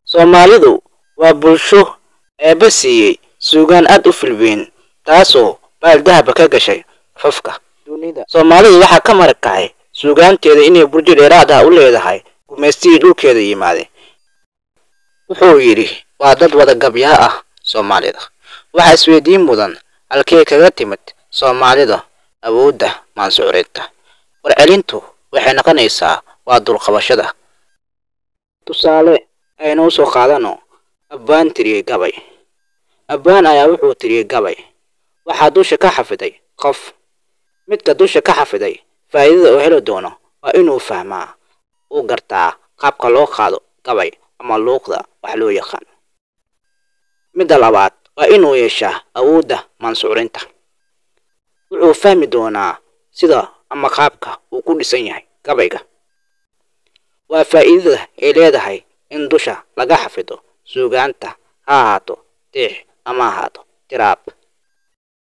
Soomaalidu waa bulsho Eebbe siiyey suugaan aad u filweyn, taasoo baal dahaba ka gashay afafka dunida. Soomaalidu waxaa ka marag kacay suugaanteeda inay burjo dheeraad ah u leedahay gumaystihii dhulkeeda yimaaday. Wuxuu yidhi waa dad wada gabyaa ah Soomaalida. Waxaa isweydiin mudan halkee kaga timid Soomaalida awoodda maansucurinta. Warcelintu waxay noqonaysaa waa dulqabashada. Tusaale aynu usoo qaadano Abbaan tiriyey gabay. Abbaan ayaa wuxuu tiriyey gabay. Waxaa dusha ka xafiday qof. Midka dusha ka xafiday faa'iidada uu heli doono waa inuu fahmaa, uu gartaa qaabka loo qaado gabay ama luuqda wax loo yaqaan. Midda labaad waa inuu yeeshaa awoodda maansucurinta. Wuxuu fahmi doonaa sida ama qaabka uu ku dhisan yahay gabayga. Waa faa'iidada ay leedahay in dusha laga xafido suugaanta, ha ahaato tix ama ahaato tiraab.